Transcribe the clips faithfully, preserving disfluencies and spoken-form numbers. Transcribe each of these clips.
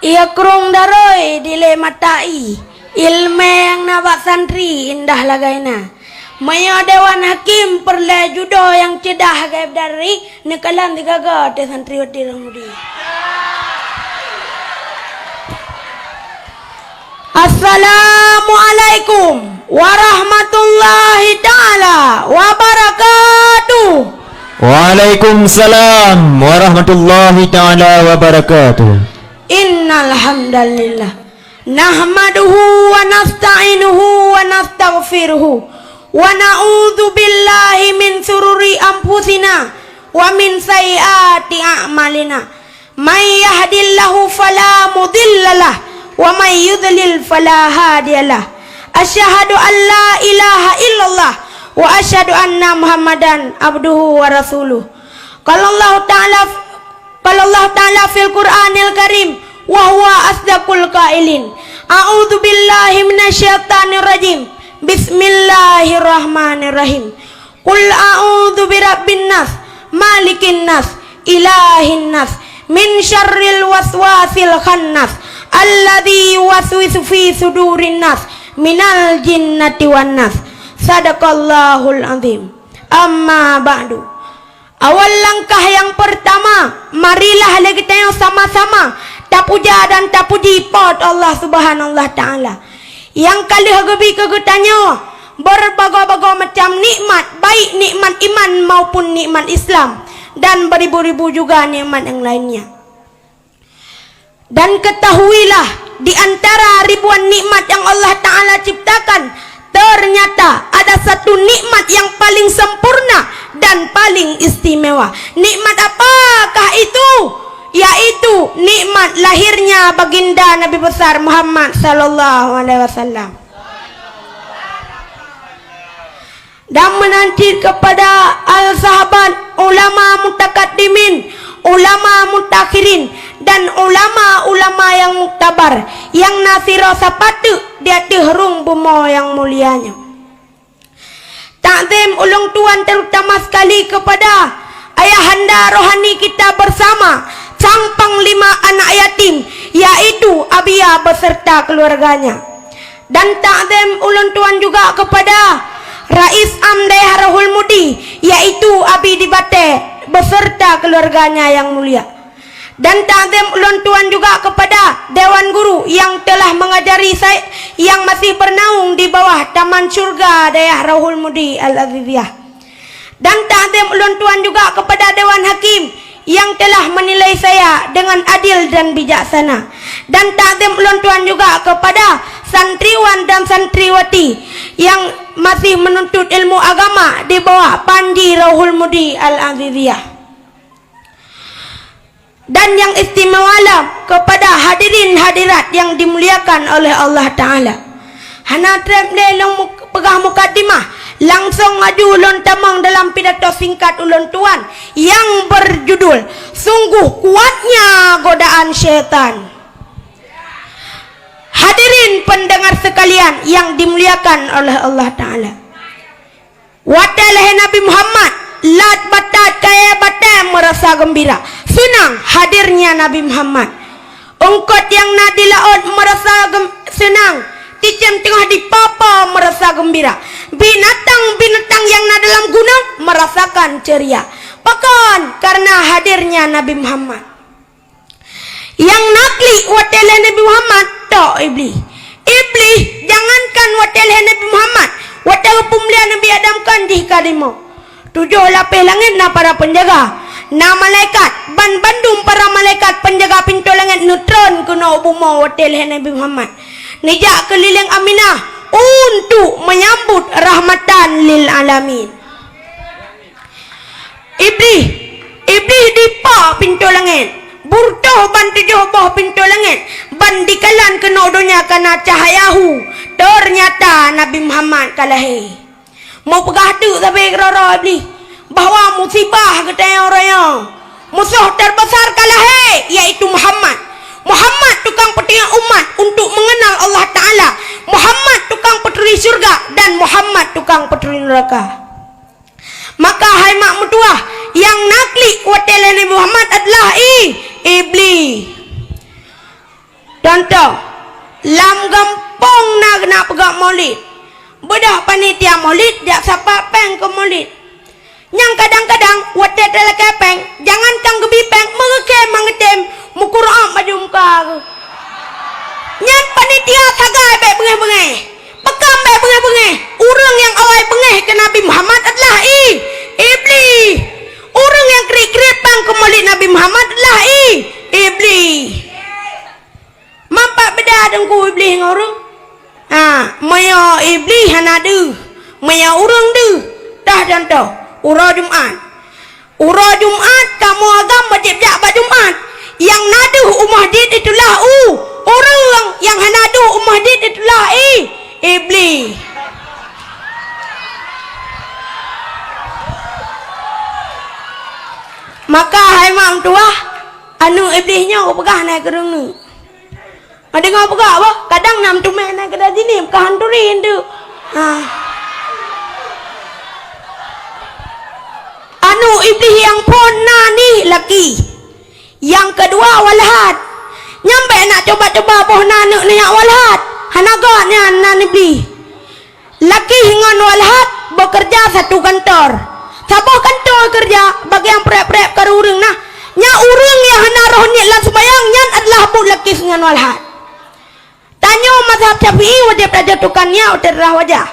Ia krong daroi dilée mata i, iéleumé nyang na bak santri indah lagée na. Meunyoe dewan hakim peureulée judo nyang ceudah gaib dari, neukalon sigaga teuh santriwati Rohmudi. Assalamualaikum warahmatullahi taala wabarakatuh. Waalaikumsalam warahmatullahi taala wabarakatuh. Innal hamdalillah. Nahmaduhu wa nasta'inuhu wa nastaghfiruhu. Wa na'udzu billahi min syururi anfusina wa min sayyiati a'malina. May yahdillahu fala mudhillalah wa may yudhlil fala hadiyalah. Asyhadu an la ilaha illallah wa asyhadu anna Muhammadan abduhu wa rasuluh. Qala Allahu ta'ala Qala Allah Ta'ala fil Qur'anil Karim, wa huwa asdaqul qailin. A'udzu billahi minasyaitonir rajim. Bismillahirrahmanirrahim. Qul a'udzu birabbin nas, malikin nas, ilahin nas, min syarril waswasil khannas, alladzi yuwaswisu fi sudurin nas, minal jinnati wan nas. Sadaqallahul azim. Amma ba'du. Awal langkah nyang peurtama, marilah lé geutanyoe sama-sama tapuja dan tapuji Po teu Allah Subhanahu wa Ta'ala, nyang ka lheueh geubri keu geutanyoe beureubagoe-bagoe macam nikmat, baik nikmat iman maupun nikmat Islam, dan beribu-ribu juga nikmat nyang lainnya. Dan ketahuilah, di antara ribuan nikmat nyang Allah Ta'ala ciptakan, ternyata ada satu nikmat yang paling sempurna dan paling istimewa. Nikmat apakah itu? Yaitu nikmat lahirnya Baginda Nabi Besar Muhammad sallallahu alaihi wasallam. Dan meunan cit keupada al-sahabat, ulama mutakaddimin, ulama mutakhirin, dan ulama-ulama nyang muktabar, nyang na sidroe sapat teuk di ateueh rhueng bumoe nyang mulia nyoe. Takzim ulôn tuan terutama sekali kepada ayahanda rohani kita bersama, sang panglima anak yatim, yaitu Abiya beserta keluarganya. Dan takzim ulôn tuan juga kepada Rais Am Dayah Rohul Mudi, yaitu Abi di Batée beserta keluarganya yang mulia. Dan takzim ulôn tuan juga kepada Dewan Guru yang telah mengajari saya, yang masih bernaung di bawah Taman Syurga Dayah Rohul Mudi Al-Aziziyah. Dan takzim ulôn tuan juga kepada Dewan Hakim yang telah menilai saya dengan adil dan bijaksana. Dan takzim ulôn tuan juga kepada santriwan dan santriwati yang masih menuntut ilmu agama di bawah panji Rohul Mudi Al-Aziziyah. Dan yang istimewa lom kepada hadirin hadirat yang dimuliakan oleh Allah Ta'ala. Hana treb lé lôn mu-, peugah mukadimah, langsung aju ulôn tamong dalam pidato singkat ulôn tuan yang berjudul Sungguh Kuatnya Godaan Syaitan. Hadirin pendengar sekalian yang dimuliakan oleh Allah Ta'ala. Watée lahé Nabi Muhammad, lat batat kayée batée meurasa geumbira, seunang hadirnya Nabi Muhammad. Eungkot nyang na di laôt meurasa gem-, seunang, cicém teungoh di papa meurasa geumbira, binatang-binatang nyang na dalam gunong meurasakan ceuria. Pakon? Kareuna hadirnya Nabi Muhammad. Nyang na klik watée lahé Nabi Muhammad, tok Iblih. Iblih, jangankan watée lahé Nabi Muhammad, watée geupeumulia Nabi Adam kon jih ka dimoe. Tujoh lapéh langét na para peunjaga, na malaikat, ban bandum para malaikat peunjaga pintoe langét neutron keunoe u bumoe watée lahé Nabi Muhammad. Neujak keulileng Aminah untuk menyambut rahmatan lil alamin. Iblih, Iblih dipa pintoe langét, beureutoh ban tujoh boh pintoe langét, ban dikalon keunoe donya ka na cahya hu, teunyata Nabi Muhammad ka lahé. Meupeugah teuk sabe keudroe-droe Iblih bahwa musibah geutanyoe uroe nyoe, musoh terbesar ka lahé, yaitu Muhammad. Muhammad tukang peuteungoh umat untuk mengenal Allah Ta'ala. Muhammad tukang peuturi syurga dan Muhammad tukang peuturi neuraka. Maka hai mak meutuwah, nyang na klik watée lahé Nabi Muhammad adalah i-, Iblih. Contoh, lam gampông na geunak peugah Maulid. Beudôh panitia Maulid jak sapat péng keu Maulid. Nyang kadang-kadang watée talakée péng, jangankan geubi péng, meureuké mangeutem, meukureueng baju muka geuh. Nyan panitia sagai bék beungéh-beungéh. Pakon bék beungéh-beungéh? Ureuëng nyang awai beungéh keu Nabi Muhammad adalah i, Iblih. Ureuëng nyang kriet-kriet péng keu Maulid Nabi Muhammad adalah i, Iblih. Mapa beda Teungku Iblih ngon ureuëng? Ha, meunyoe Iblih hana deuh, meunyoe ureuëng deuh, tah contoh, uroe Jumat. Uroe Jumat kamoe agam wajéb jak bak Jumat. Nyang na deuh u masjid itulah u, ureuëng, nyang hana deuh u masjid itulah i, Iblih. Maka hai mak meutuwah, aneuëk Iblih nyoe kupeugah na keureueng. Adeungoe peugah bah, kadang nam teumé na keudeh sini, bukan hantu rindu. Ha. Aneuëk Iblih nyang phon na nih laki. Nyang keudua walhat. Nyang bék nak coba-coba boh na aneuëk nyak walhat. Hana göt nyan nan Iblih. Lakih ngon walhat bekerja satu kantor. Saboh kantô keureuja bagi nyang prép-prép karu ureuëng na. Nyan ureuëng nyang hana roh niet lam seumayang nyan adalah buet lakih ngon walhat. Tanyoe mazhab Syafi'i wajéb tajatuhkan niat watée tarah wajah.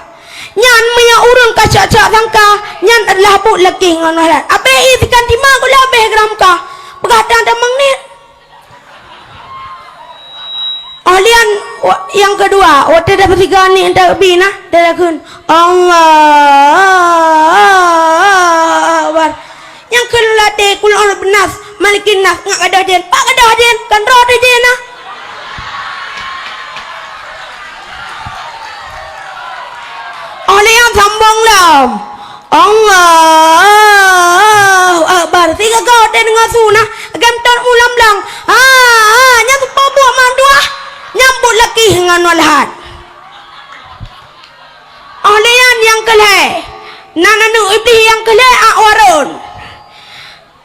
Nyan meunyoe ureuëng ka syak-syak sangka, nyan adalah buet lakih ngon walhat. Abéh i sikan tima gula abéh gram ka. Peugah tan tamong niet. Oh lian, wa-, nyang keudua, watée dapeusiga ni entak bi na, dia lakon, "Allahu Akbar." Nyang keu lulate, "Qul a'udzu birabbin nas, malikin nas," ngat gadôh jén, pat gadôh jén, kan roh teuh jén na. Oh lian sambong lom. Allahu Akbar. Sigoe-goe teudeungoe su na, gam tot mulam blang. Ha, ha, nyan seupôt buet mandua. Nyan buet lakih ngon walhat. Oh, lé nyan nyang keu lhée. Nan aneuëk Iblih nyang keu lhée Akwarun.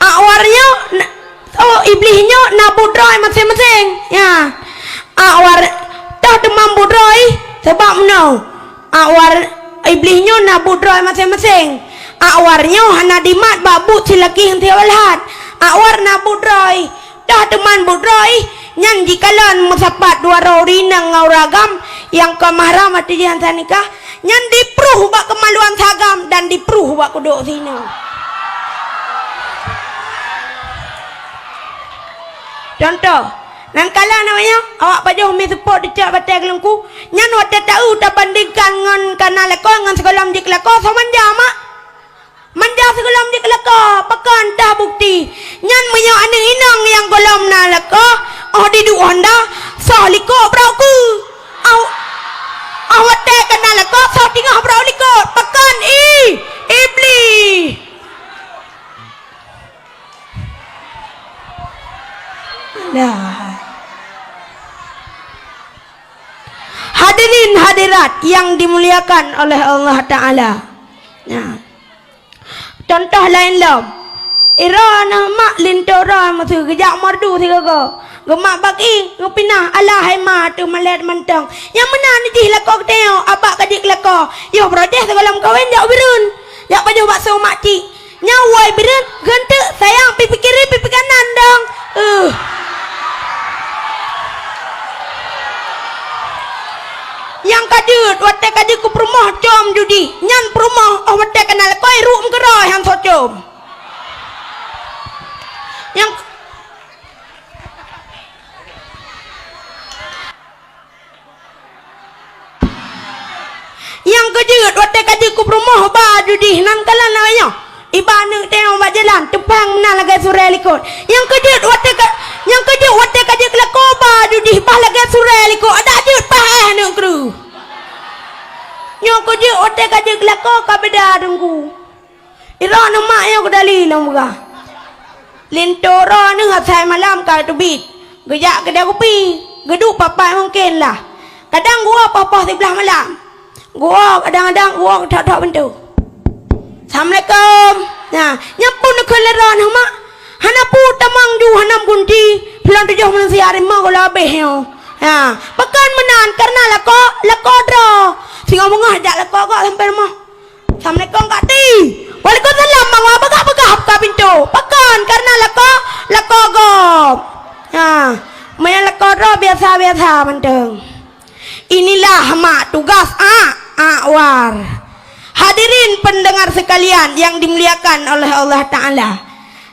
Akwar nyoe na, oh, Iblih nyoe na buet droe maséng-maséng. Ya. Akwar toh teuma buet droe, sabab meunoe. Akwar Iblih nyoe na buet droe maséng-maséng. Akwar nyoe hana dimat bak buet si lakih ngon si walhat. Akwar na buet droe. Toh teuma buet droe, nyan jikalon meusapat dua droe ureuëng inong ngon ureuëng agam nyang ka mahram ateueh jih han sah nikah, nyan dipruh bak keumaluan si agam dan dipruh bak kudok si inong. Contoh, nan kalon awak nyoe, awak pajoh mi seupôt teucok batée keuleungku, nyan watée taeu tabandingkan ngon ka na lakoe ngon sigohlom jeuet keu lakoe, soe manja mak. Manja sigohlom jeuet keu lakoe, pakon teuh bukeuti. Nyan meunyoe aneuëk inong nyang gohlom na lakoe, óh diduek honda, soh likot brok keue. Óh, óh watée ka na lakoe, soh teungoh brok likot. Pakon i, Iblih. Nah. Hadirin hadirat yang dimuliakan oleh Allah Ta'ala. Nah. Contoh laén lom. Droeneuh mak linto droe meuseu geujak meureudu sigoe-goe. Geumat bak ié, geupinah, alah hai ma teuh malèe mantong. Nyang meunan jih lakoe geutanyoe, abak ka jeuet keu lakoe. Yoh brok jih sigohlom kawen jak u Bireuen. Jak pajoh bakso mak cik. Nyan woe Bireuen, geunteuk sayang pih pike kiri pih pike kanan dong. Uh. Nyang ka jeuet, watée ka jeuet keu peurumoh com judi. Nyan peurumoh, óh watée ka na lakoe ruek meukeuroi han soe com. Nyang, nyang ka jeuet, watée ka jeuet keu peurumoh ba judi, nan kalon awak nyoe. Iba aneuëk teuh bak jalan, teupang meunan lagée surée likot. Nyang ka jeuet watée ka, nyang ka jeuet watée ka jeuet keu lakoe ba judi, bah lagée surée likot, adak jeuet bah éh aneuëk kreueh. Nyoe ka jeuet watée ka jeuet keu lakoe ka beda teungku. Droeneuh mak nyoe keudali nyang peugah. Linto droeneuh asai malam ka teubiet. Geujak keudè kupi, geuduek papat mungken lah. Kadang geuwoe poh-poh siblaih malam. Geuwoe kadang-kadang geuwoe geuthok-thok pintoe. "Assalamualaikum." Nah, nyan phon neukheun lé droeneuh mak. Hana peue tamong ju hana meugunci, pulang tujoh manusia rimong goh lom abéh nyoe. Ha, pakon meunan? Karena lakoe, lakoe droe. Singoh beungoh jak lakoe gob sampoe rumoh. "Assalamualaikum, Kak Ti." "Waalaikumsalam, Bang Wa." Peugah-peugah buka pintoe. Pakon? Karena lakoe, lakoe gob. Ha, meunyoe lakoe droe biasa-biasa mantong. Inilah mak tugas ak, ak war. Hadirin pendengar sekalian yang dimuliakan oleh Allah Taala.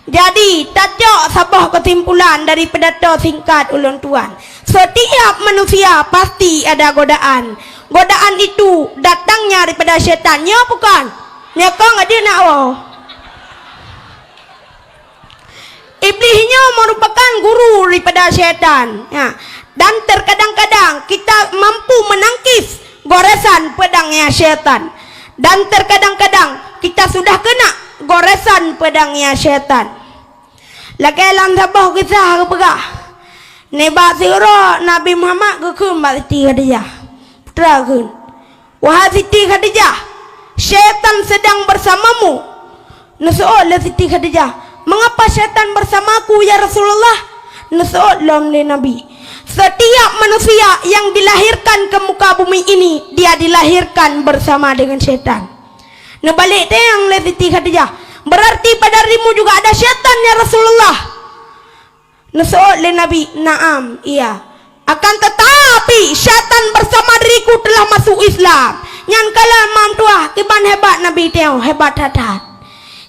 Jadi, tacok saboh kesimpulan dari pidato singkat ulôn tuan. Setiap manusia pasti ada godaan. Godaan itu datangnya daripada syaitan. Nyo bukan? Nyo kong aja nak woe. Iblih nyoe merupakan guru daripada syaitan. Ya. Dan terkadang-kadang kita mampu menangkis goresan pedangnya syaitan. Dan terkadang-kadang kita sudah kena goresan pedangnya syaitan. Lagèe lam saboh kisah geupeugah, nibak siuroe Nabi Muhammad geukheun bak Siti Khadijah. Putra kheun, "Wahai Siti Khadijah, syaitan sedang bersamamu." Neuseuôt lé Siti Khadijah, "Mengapa syaitan bersamaku, ya Rasulullah?" Neuseuôt lom lé Nabi, "Setiap manusia yang dilahirkan ke muka bumi ini, dia dilahirkan bersama dengan syaitan." Neubalek teung lé Siti Khadijah, "Berarti pada dirimu juga ada syaitan, ya Rasulullah?" Neuseuôt lé Nabi, "Naam, iya. Akan tetapi, syaitan bersama diriku telah masuk Islam." Nyan kalon mam tuah, kiban hebat Nabi teung, hebat that-that.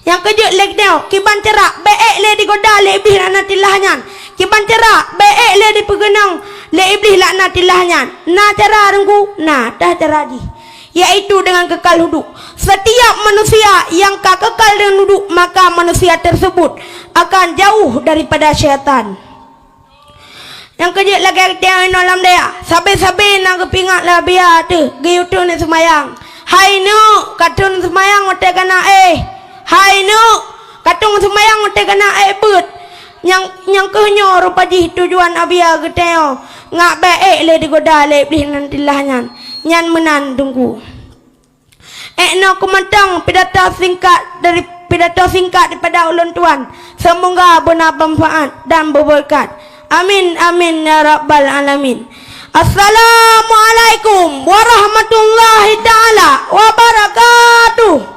Nyang keujeuet lé teung, kiban cara, bèk ék lé digoda lé Iblih laknatillah nyan. Kiban cara, bèk ék lé dipeugeunong lé Iblih laknatillah nyan. Na cara, Teungku? Na, tah cara jih. Yaitu dengan kekal wudhu. Setiap manusia yang ka kekal dengan wudhu, maka manusia tersebut akan jauh daripada syaitan. Nyang keujeuet lagèe teungoh inoe lam dayah, sabe-sabe na geupeuingat lé Abiya teuh, geuyue teuh neuk seumayang. "Hai neuk, ka teuh neuk seumayang watèe kana éh. Hai neuk, ka teuh neuk seumayang watèe kana éh beuet." Nyang, nyang keuh nyoe rupa jih tujuan Abiya geutanyoe, ngat bèk ék lé digoda lé Iblih laknatillah nyan. Nyan meunan, Teungku. Ék noe keuh mantong pidato singkat dari, pidato singkat daripada ulôn tuan. Semoga beuna manfaat dan berberkat. Amin, amin, ya rabbal alamin. Assalamualaikum warahmatullahi taala wabarakatuh.